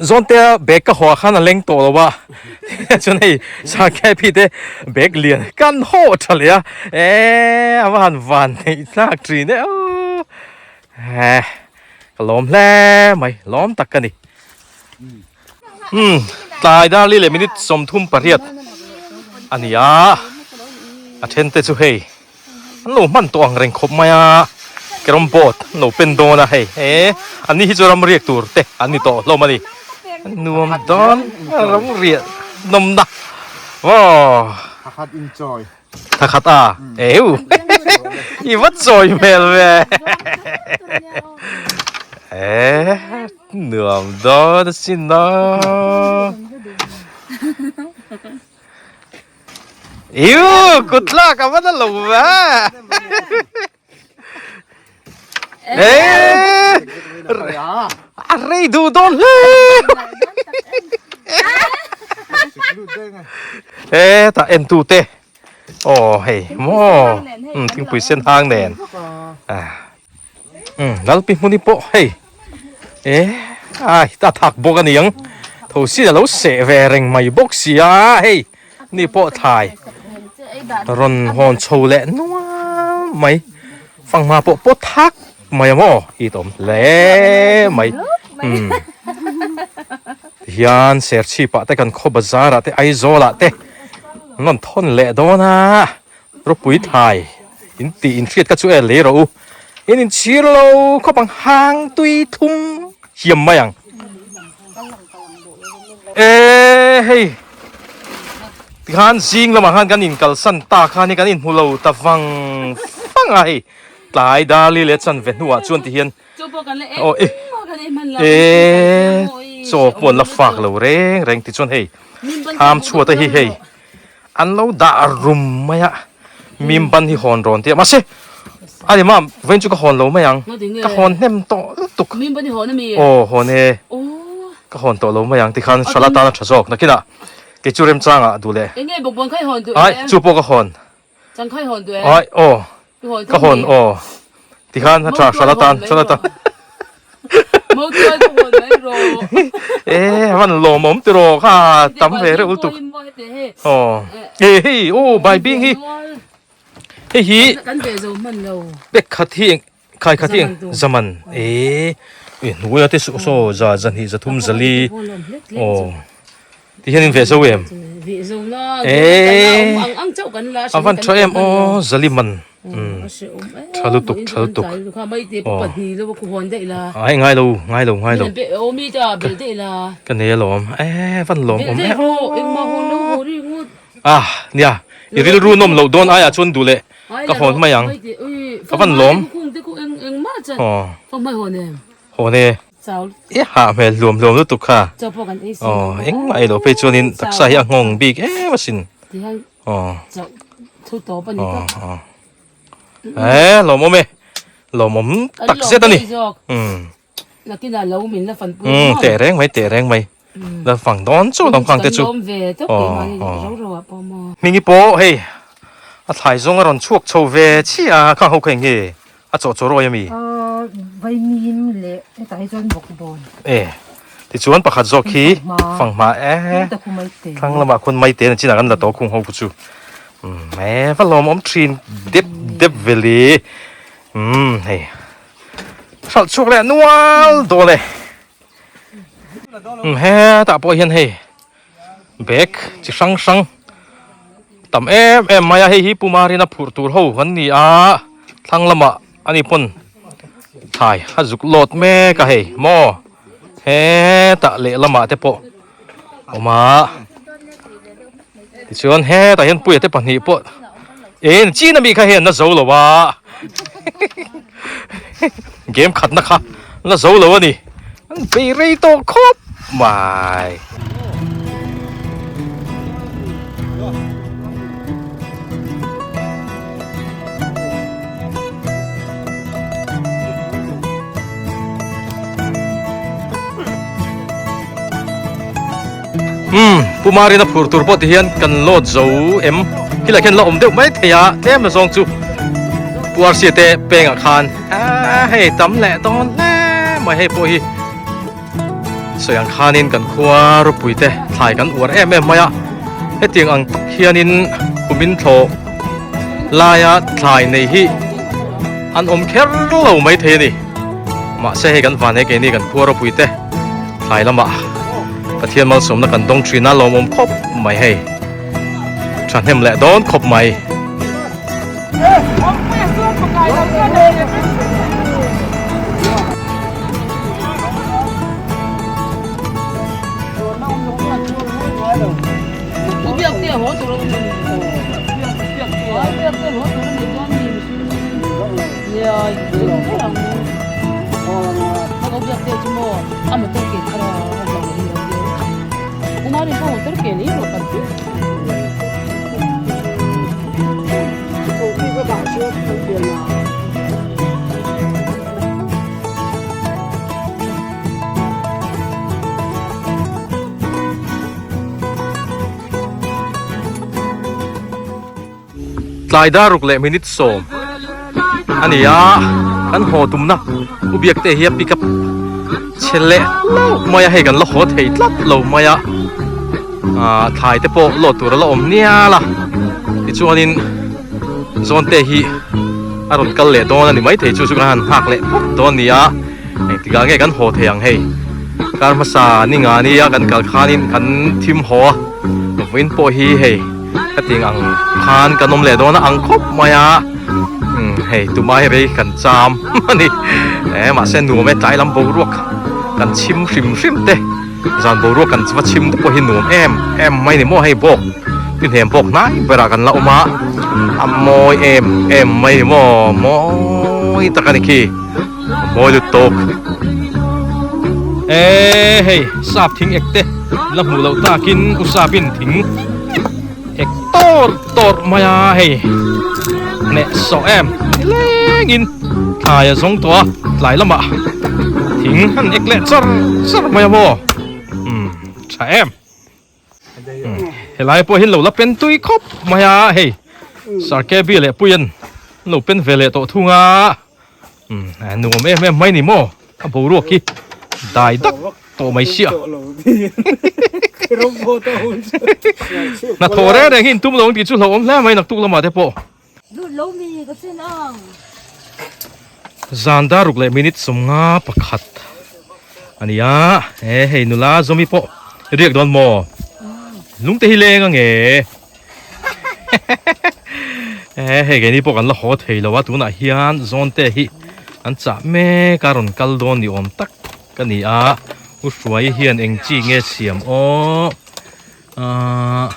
S1: zawntea bag ka haw ah khan a leng tawh lo a chuan hei sakhe phi te bag lian kan haw tha leh a e a va han van neih thlak thin e aw e ka lawm hle mai lawm tak ka ni. Umm tlai darli leh minute 38 a ni a a then te chu hei an lo hman tawh ang reng khawp mai a carrom board an lo pen dawn a hei he an ni hi chu ram riak tur te an ni tawh hlawm a ni nuam dawn ram riah nawmna aw.
S8: Thakhat in chawi.
S1: Thakhat a? Eu! I va chawi hmel ve. Eh, nuam dawn asin a. Iu, kut tlak a va na lo ve. Eh, a rei duh dawn hle. Eh, tah en tu te. Aw hei maw um thingpui sen hang nen. Ah. Um lalpi hmuni pawh hei. Eh, ai ta thak bawk a ni ang. Tho sin a lo seh ve reng mai bawk sia hei. Ni pawh thlai rawn hawn chho leh nual mai fanghma pawh pawt thak mai a maw hi tawm hle mai umm tihian serchhip ah te kan khaw bazar ah te Aizawl ah te an rawn thawn leh dawn a ropui thlai in tih in hriat kha chu e lei rawh u in inchhir lo khawp ang hang tui thlum hiam mai ang. E hei tikhan zing lamah khan kan inkalsan ta khan hi kan inhmu lo ta vang vang a hei tlai darli leh chanve hnuah chuan tihian aw e e chaw pawh an la fak lo reng reng tichuan hei tham chhuat a hi hei an lo dah rum mai a mim ban hi hawn rawn tia mahse a ni mam vawiin chu ka hawn lo mai ang ka hawn hnem tawh lutuk aw hawn e ka hawn tawh lo mai ang tikhan hrala tan a tha zawk nakinah kei chu remchangah duh leh ai chu pawh ka hawn ai aw Ka hawn aw tikhan a tha hrala tan hrala tan e van lawm awm tiraw kha tam ve reuh lutuk aw e hei aw bai bing hi hei hi bag khat hi khai khat hi zaman e e hnuaia te saw za zahnih zathum zali aw Ti hian in ve zo em?
S6: Ve zo la.
S1: Eh.
S6: Ang ang chauh kan la.
S1: A van tha em aw Zaliman. Tha lutuk tha lutuk.
S6: Aw.
S1: Ai ngai lo ngai lo ngai lo.
S6: Aw mi ta bel dei la.
S1: Ka nei alawm. Eh van lawm awm
S6: em. Engmah hawn lo haw ri ngut.
S1: Ah nia i rilru nawm loh dawn aiah chuan duh leh ka hawn mai ang. Ka van lawm.
S6: Aw.
S1: Hawn e. I hah hmel hluam hluam lutuk kha. Aw engmah ei loh phei chuanin taksa hi a nghawng bik em asin. Aw. Aw aw. Eh lawmawm e. Lawmawm tak zet a ni. Umm. Umm teh reng mai teh reng mai. La fang dawn chu lam khang te chu. Aw aw. Hmingi pawh hei a thlai zawng a rawn chhuak chho ve chiah a khang ho kha eng nge A chaw chaw rawi a mi?
S9: Vaimim leh hetah hi chuan bawkbawn.
S1: E, tichuan pakhat zawk hi fanghma e. Thlang lamah khuan maite an chinah kan la tawh khung ho khu chu. Umm e va lawm awm thin dep dep veli. Umm hei hralh chhuak leh nual dawn e. Umm hetah pawh hian hei bag chi hrang hrang tam em em mai a hei hi Pumarin a phurh tur ho an ni a thlang lamah ani pawn thlai a zuk lawt mek a hei maw hetah lehlamah te pawh a awm a tichuan hetah hian puia te pahnih pawh eng chin ami kha hian la zo lo a game khatna kha la zo lo a ni an bei rei tawh khawp mai. Umm Pu Marina phur tur pawh ti hian kan load zo em khilai khian la awm deuh mai thei a tlem azawng chu Pu Arsia te pengah khan aaa hei tam leh dawn hle mai hei pawh hi sawi ang khanin kan khua ropui te thlai kan uar em em mai a hetiang ang tak hianin kumin thlawh laia thlai nei hi an awm kher lo mai thei a ni mahse hei kan van he keini kan khua ropui te thlai lamah Pathian malsawmna kan dawng thin a lawmawm khawp mai hei thahnem leh dawn khawp mai. Tlai dar ruk leh minute sawm a ni a, kan haw tumna u biak te hi a pick up chhe leh hlauh mai a, hei kan la haw thei tlat lo mai a, ah thlai te pawh lawt tur a la awm nial a, tichuanin zawn te hi a rawn kal leh dawn a ni maithei chu chu kan han nghak leh phawt dawn a ni a. Engtikah nge kan haw thei ang hei? Kar hmasa ni nga nia kan kal khanin kan thim haw a, vawiin pawh hi hei ka tih ang khan kan awm leh dawn a ang khawp mai a, umm hei tumah hi rei kan cham a ni. Eh mahse nuam e tlai lam boruak kan chhim hrim hrim te, zan boruak kan va chhim te pawh hi nuam em em mai ni maw hei bawk ti hnem bawk hnai berah kan la awm a, a mawi em em mai ni maw mawi tak a ni khi. Mawi lut tawk. E hei sap thing ek te la hmuh loh takin u sapin thing ek tawr tawr mai a hei hneh sawh em nilengin thlai a zawng tawh a tlai lamah thing han ek leh char char mai a maw umm tha em. Helai pawh hi lo la pen tui khawp mai a hei Sarkebi leh Puian an lo pen ve leh tawh thung a nuam em em mai ni maw a boruak hi dai dak tawh mai sia hnathawh reng reng hi in tum lo ang tih chu hlauhawm hle mai naktuk lamah te pawh. Zan dar ruk leh minute 51 a ni a, he hei nula zawmi pawh riak dawn maw? Lung te hi leng ange he hei keini pawh kan la haw thei lo a tunah hian zawn te hi an chah mek a rawn kal dawn ni awm tak ka ni a u hruai hian eng chi nge siam aw. Ahh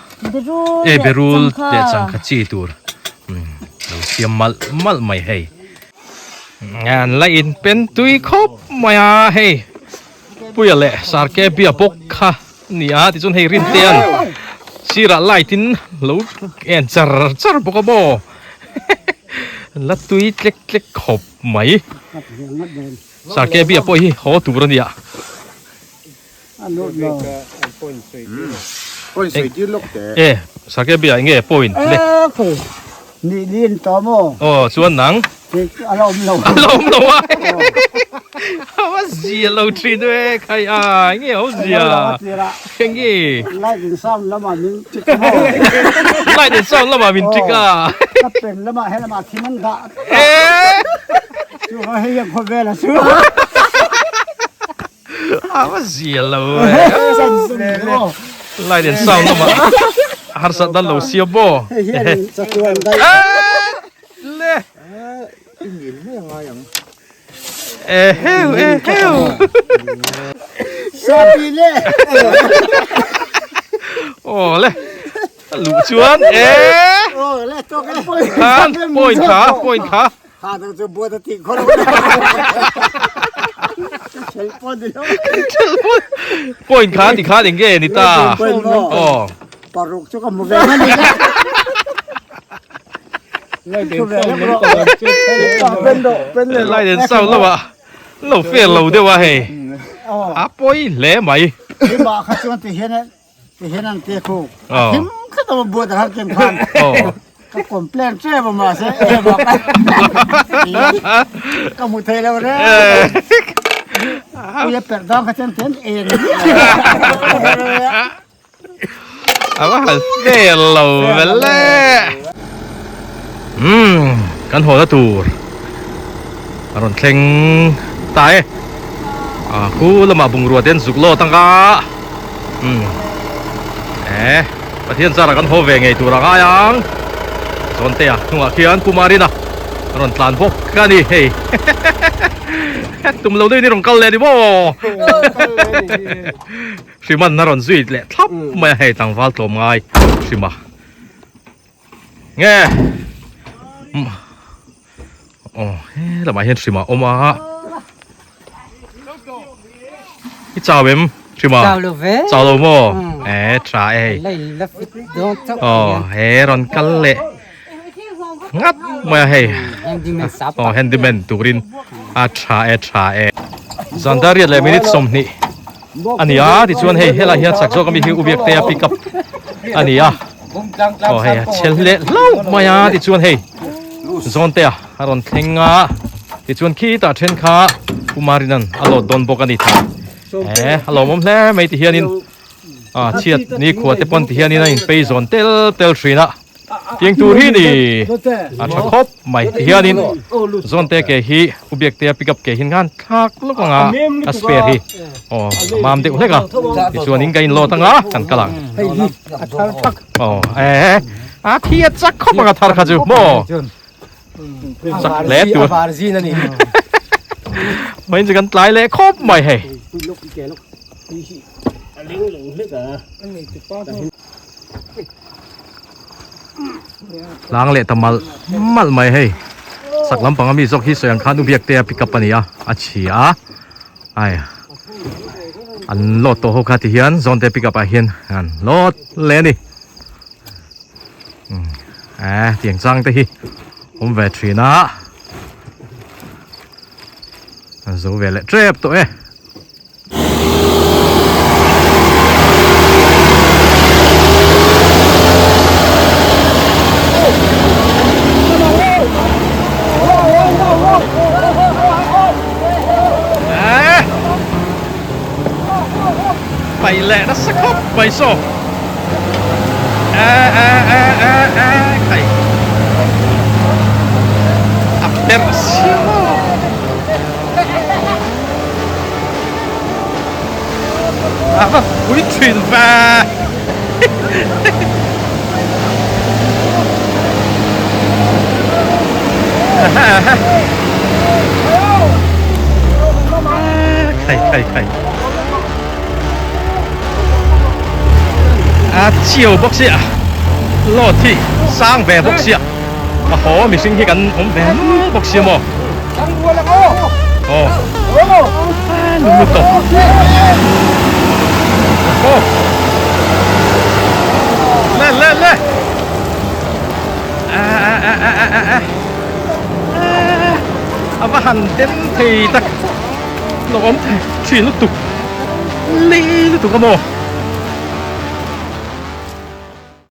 S1: e berul leh changkha chi tur lo siam malh malh mai hei an la in pen tui khawp mai a hei puia leh sarke bia bawk kha ni a tichuan hei rin te an sirah light in lo en char char bawk a maw an la tui tlek tlek khawp mai sarke bia pawh hi haw tur a nia. E sake bia enge point le
S7: ni lin to mo
S1: oh chuan nang
S7: a lo awm lo
S1: a lo awm lo a a zia lo thin e khai a enge ho zia enge
S7: light in sound lama min tik mo
S1: light in sound lama min tik a
S7: ka pen lama he lama thiman da
S1: e
S7: chu hei yang khawvel a chu
S1: A zia lo e. Light and sound lama harsat dan lo siam maw. Le. Eheu eheu.
S7: Sapi le.
S1: Aw le. Luh chuan e.
S7: Aw le tok e.
S1: Khan point kha point kha.
S7: Kha dang chu buat a tih khawr
S1: Point kha ti kha eng nge ni ta.
S7: Aw. Paruk chu ka mu ve mai ni.
S1: Lai den sau lo a. Lo fair lo deuh a hei. A pawi hle mai.
S7: Ba kha chuan ti hian Ti hian an te khu.
S1: Aw.
S7: Him khat a buat a har ken khan.
S1: Aw.
S7: Ka complain che ba ma se e ba ka. Ka mu thei lo re. Ui a per dang kha chen ten en.
S1: A va han fair lo ve le. Umm kan haw na tur a rawn thleng ta e. A khu lamah bungrua te an zuk lawt ang a. Umm eh Pathian zara kan haw ve ngei tur a ngai ang Zawntea hnungah khian Pu Marina a rawn tlan bawk a ni hei tum lo deuhin i rawn kal leh ni maw Hriman a rawn zui leh thlap mai a hei tlangval tlawm ngai Hrima nge. Aw he lamah hian hrima a awm a. I chau em hrima?
S9: Chau lo ve.
S1: Chau lo maw? E tha e hei.
S9: Lei la fit dawn chauh
S1: Aw he rawn kal leh ngat mai a hei.
S9: Handyman sap.
S1: Aw handyman turin a tha e tha e. Zandariat leh minute 20 a ni a tichuan hei helai hian chak zawk ami hi u Biaktea pick up a ni a. Aw hei a chhel leh hlauh mai a tichuan hei Zawntea a rawn thleng a tichuan khitah then kha Pu Marinan a load dawn bawk a ni tha e a lawmawm hle mai ti hianin a chhiat ni khua te pawn ti hianin a inpei zawn tel tel thin a tiang tur hi ni a tha khawp mai ti hianin Zawnte ke hi U Biaktea pick up ke hi ngan thlak lawk ang a a spare hi aw a mam deuh hlek a tichuanin ka inload ang a kan kal ang. Aw e a thi a chak khawp ang a thar kha chu maw chak hle tur mai chu kan tlai leh khawp mai hei. Tlang leh ta malh malh mai hei sak lampang ami zawk hi sawi ang khan u biak te a pick up a ni a a chhi a ai an load tawh ho kha ti hian zawn te pick up ah hian an load leh a ni eh tiang chang te hi awm ve thin a an zo ve leh tep tawh e. Paih leh nasa khawp mai saw a a a a a khai a perh siam a. A va pui thin va Khai khai khai A chiu bawk sia Load hi sang ve bawk sia A haw mihring hi kan awm ve nual bawk sia maw Aw lung lut tawh Aw Le le le A a a a a a a A va han den thei tak lo awm thei thin lutuk li lutuk a maw.